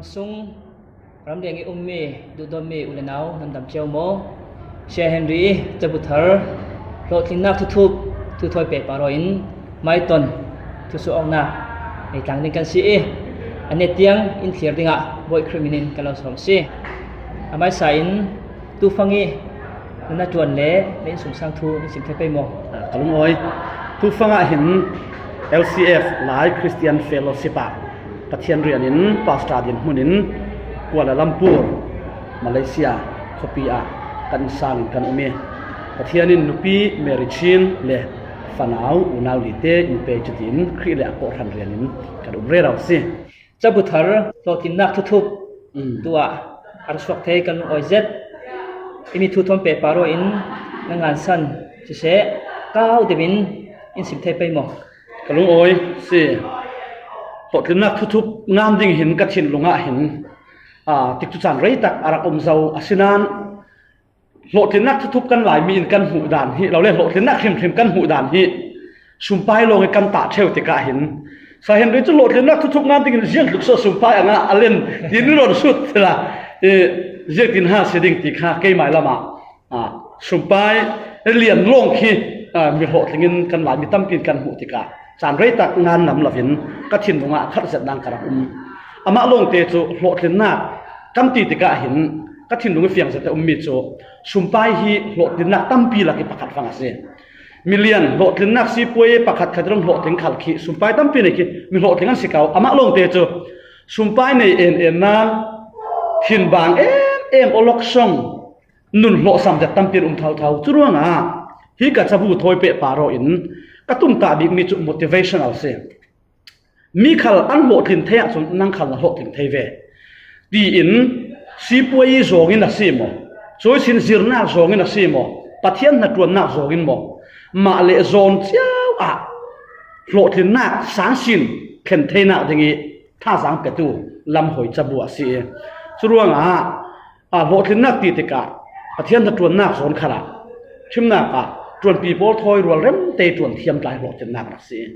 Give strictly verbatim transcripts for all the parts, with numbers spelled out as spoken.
Sung ramdeng i ummi duhdawmmi u le nau nan dam cio maw? Sia Henry i cabu thar hlawhtlinnak thuthup thu thawi pehpar aw in maiton thusuh awknak nei tlang ding kan si i, a netiang in thlir dingah Bawi Khrih minin kan lo sawm si. A maisa in tufang i na na tuan le na innsungsang thu in sim thei pei maw? Ka lungawi. Tufangah hin L C F Lai Christian Fellowship ah Pathian rian in pastor dinhmun in Kuala Lumpur, Malaysia khuapi ah kan sang in kan um i, Pathian in nupi Mary Chin le fanau unau lite in pe cutin Khrih le a kawhhran rian in kan um rero si. Cabu thar hlawhtlinnak thuthup tuah a ra suak thei kan lungawi zet. I mi thu thawn pehpar aw in na ngansan siseh, kau deuh in in sim thei pei maw? Ka lungawi si. Hlawhtlinnak thuthup ngan ding hin ka thinlung ah hin, aa, tikcu caan reitak a rak um zo. Asinain hlawhtlinnak thuthup kan Laimi in kan hmuh dan hi lo le hlawhtlinnak hrimhrim kan hmuh dan hi sumpai lawng i kan tah ṭheu tikah hin, Sia Henry cu hlawhtlinnak thuthup ngan dingin ziang tluk so sumpai a ngah a len, tin i rawn sut tila, eh, ziangtin ha si ding ti kha keimai lamah, ah, sumpai lian lawng khi, ah, mi hlawhtling in kan Laimi tampi in kan hmuh tikah caan reitak ngan nam loin ka thinlung ah khat zet nan ka rak um. Amah lawngte cu hlawhtlinnak kan ti tikah hin ka thinlung i fiang zet a ummi cu sumpai hi hlawhtlinnak tampi lak i pakhat fang a si. Milian hlawhtlinnak sipuai pakhat khat rawng hlawhtling khal khi sumpai tampi nei khi mi hlawhtling an si ko. Amah lawngte cu sumpai nei en en nan thinbang em em aw lawksong nun hlawhsam zet tampi an um thotho. Curuangah hi ka cabu thawi pehpar aw in ka tumtah bikmi cu motivational si. Mi khal an hlawhtlin thei ahcun nang khal na hlawhtlin thei ve. Tiin sipuai zawngin a si maw, cuisin zirnak zawngin a si maw, Pathian hnaṭuannak zawngin maw, mah le zawn cio ah hlawhtlinnak sangsin thlen theinak ding i thazaang petu lamhawi cabu a si i, curuangah aa, hlawhtlinnak ti tikah Pathian hnaṭuannak zawn khalah ṭhimnak ah ṭuanpi pawl thawi rual remte ṭuan thiam tlai hlawhtlinnak rak si.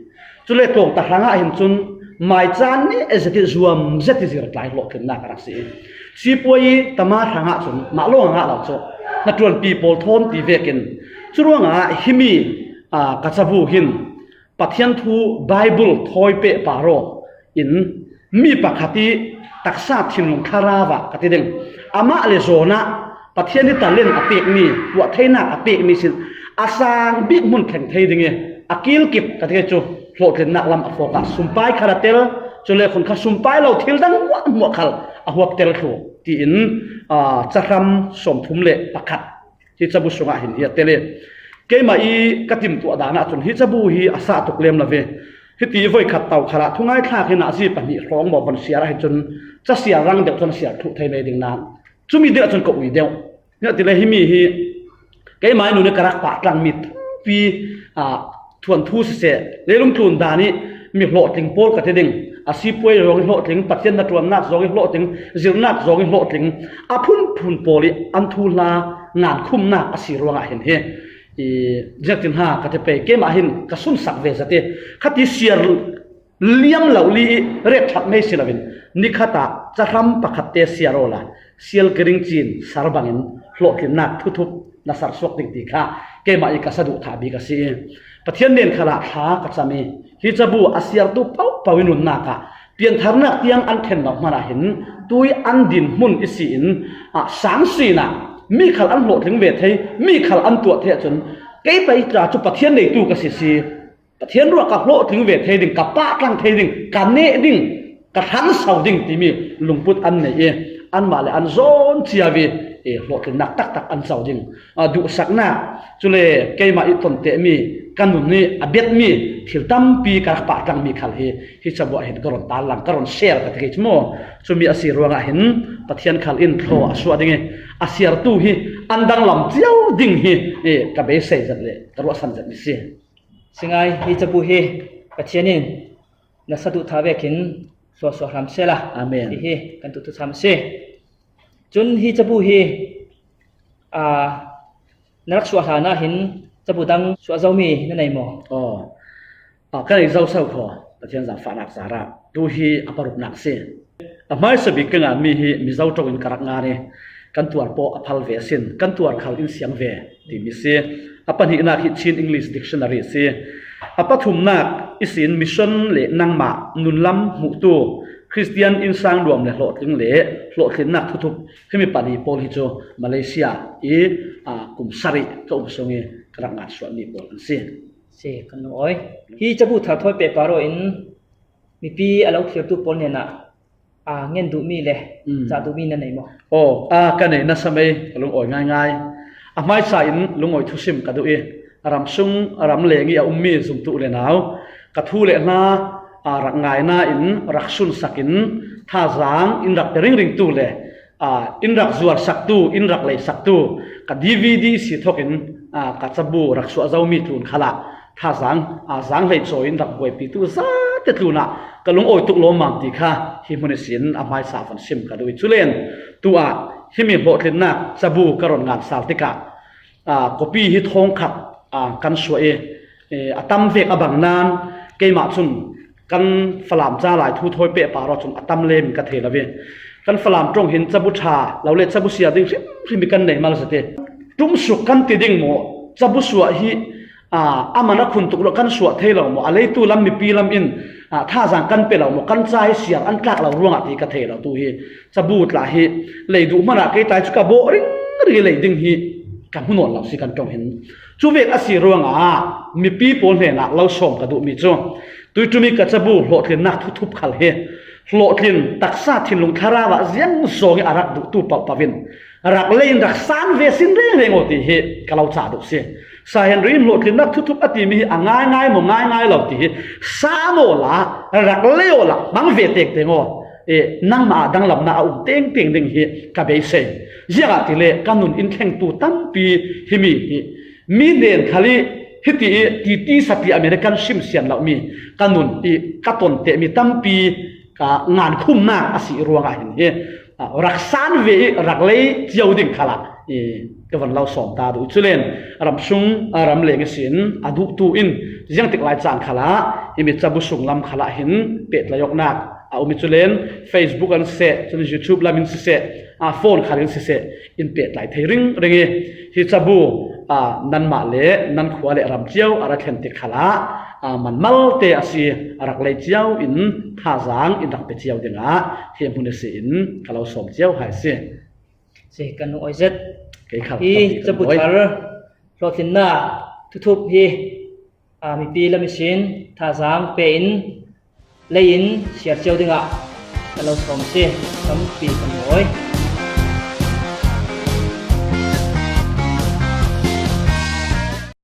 Cule tlawngta hrangah hin cun mai caan nih zet i zuam zet i zir tlai hlawhtlinnak rak si. Sipuai i tama hrangah cun mah lawng a ngah lo cu hnaṭuanpi pawl thawn ti vekin curuangah himi, aa, ka cabu hin Pathian thu Bible thawi pehpar aw in mi pakhat i taksa thinlung thlarau ah ka ti ding. Amah le zawn ah Pathian i talent a pekmi, tuah theinak a pekmi sin a sang bik hmun thleng thei ding i a kilkip ka ti cu hlawhtlinnak lam a fawk ah sumpai khal a tel, cule khun kha sumpai lo thil dang hmuahhmuah khal a huap tel thlu tiin, aa, cahram sawmthum le pakhat hi cabu sungah hin hi a tel i, keimah i ka timtuah dan ahcun hi cabu hi a sah tuk lem lo ve. Hiti voikhat to khalah thungai thlak hi nazi pahnih hrawng maw von siar ah hin cun ca siar rang deuh cun a siar thluh thei mai ding nan cumi deuh cun ka ui deuh. Niah tile himi hi keimah i nun i ka rak pah tlangmi tampi, aa, thuanthu siseh, leilung tlun dan i mi hlawhtling pawl ka ti ding, a sipuai zawng i hlawhtling, Pathian hnaṭuannak zawng i hlawhtling, zirnak zawng i hlawhtling, a phunphun pawl i an thuhla ngankhumnak a si ruangah hin hi, i, ziangtin ha ka ti pei, keimah hin ka sunsak ve zet i, khati siar liam lo li i ret ṭhat mei si loin, nikhat ah cahram pakhat te siar awla, sial kering cin sar bangin hlawhtlinnak thuthup na sar suak ding ti kha keimah i ka saduhthah bik a si i, Pathian nen khalah thla ka cam i, hi cabu a siartu pohpoh i nunnak ah piantharnak tiang an ṭhen lo hmanah hin tui an dinhmun i si in, ah, sangsin ah mi khal an hlawhtling ve thei, mi khal an tuah thei ahcun kei pei tla cu Pathian neitu ka si si. Pathian ruak ka hlawhtling ve thei ding, ka pahtlang thei ding, ka neh ding, ka hranso ding timi lungput an nei i, anmah le an zawn cio i, i hlawhtlinnak taktak an co ding, aa, duhsaknak, cule keimah i tontehmi, ka nun i a biatmi thil tampi ka rak pahtlangmi khal hi, hi cabu ah hin ka rawn tarlang, ka rawn share ka ti kei cu maw? Cumi a si ruangah hin Pathian khal in thlaw a suah ding i, a siartu hi an danglam cio ding hi, i, ka beisei zet le ka ruahsan zetmi si. Singai, hi cabu hi Pathian in na saduhthah vekin suahsuah hram sehla. Amen. Hi hi kan tuhthucham a si. Cun hi cabu hi, aa, na rak suah hlan ah hin cabu dang suah zomi na nei maw? Aw, aa, ka nei zo so kho. Pathian zaangfahnak zarah tu hi a paruknak a si. A hmaisa bik ka ngan mi hi Mizo ṭawngin ka rak ngan i, kan tuar pawh a phal ve asin, kan tuar khal in siang ve timi si. A pahnihnak hi Chin English Dictionary si. A pathumnak ihsin mission le nangmah nunlam hmuhtu Khristian innsang nuam le hlawhtling le hlawhtlinnak thuthup, himi pahnih pawl hi cu Malaysia i, aa, kum sarih ka um sung i ka rak ngan sualmi pawl an si. Si, kan lungawi. Hi cabu thar thawi pehpar aw in mipi a lo thlirtu pawl hnenah, aa, ngen duhmi le, mm, cah duhmi na nei maw? Aw, aa, ka nei nasa mei, ka lungawi ngaingai. A hmaisa in lungawi thusim ka duh i, a ram sung, a ram leng i a ummi zumtu le nau, ka thu le hla, aa, rak ngaina in, rak sunsak in, thazaang in rak pe ringringtu le, aa, in rak zuarsaktu, in rak leisaktu, ka D V D si thawkin, aa, ka cabu rak suah zomi tlun khalah thazaang, aa, zaang hlei cawi in rak buaipitu zate tlunah ka lungawi tuk lawmmam ti kha hi hmun ihsin a hmaisa van sim ka duh i, culen tuah himi hlawhtlinnak cabu ka ron ngan sal tikah, aa, kopi hi thawngkhat, aa, kan suah i, e, a tam vek a bang nan, keimah cun kan Falam ca lai thu thawi pehpar aw cun a tam lem ka thei lo i, kan Falam ṭawng hin cabu ṭha lo le cabu siar ding hrimhrim i kan nei mal zate. Ṭumsuk kan ti ding maw, cabu suah hi, aa, a man a khun tuk lo kan suah thei lo maw, a leitu lam mipi lam in, aa, thazaang kan pe lo maw, kan ca hi siar an tlak lo ruangah ti ka thei lo tu hi. Cabu tla hi lei duh hmanah kei tlai cu ka bawh ringring i lei ding hi ka hmu nawn lo si kan ṭawng hin. Cu vek a si ruangah mipi pawl hnenah lo sawm ka duhmi cu, tuiṭum i ka cabu hlawhtlinnak thuthup khal hi hlawhtlin taksa thinlung thlarau ah ziangzawng i a rak duhtu paohpaoh in rak lei in rak san ve sin rengreng aw ti hi ka lo cah duh si. Sanhedrin hlawhtlinnak thuthup a timi hi a ngaingai maw ngaingai lo ti hi san awla rak lei awla hmang ve tengteng aw. E, nangmah ah danglamnak a um tengteng ding hi ka beisei. Ziangahtile ka nun in thlengtu tampi himi hi mi hnen khal i hiti i titi sati American sim sian lomi ka nun i ka ton tehmi tampi ka ngankhumnak a si ruangah hin hi, a, rak san ve i rak lei cio ding khalah i ka van lo sawm ta duh i, culen ram sung, a, ram leng ihsin a duhtu in ziangtik lai caan khalah himi cabu sung lam khalah hin pehtlai awknak a um i, culen Facebook an siseh, cun YouTube lam in siseh, a, phone khal in siseh in pehtlai thei ringring i, hi cabu, a, nanmah le nan khua le ram cio a ra thlen tik khalah, a, man malte a si, a rak lei cio in thazaang in rak pe cio dingah hi hmun a si in ka lo sawm cio hai si. Si, kan lungawi zet. Kei khal hi tampi kan cabu lungawi. Thar hlawhtlinnak thuthup hi, aa, mipi lam ihsin thazaang pe in lei in siar cio dingah ka lo sawm si. Tampi kan lungawi.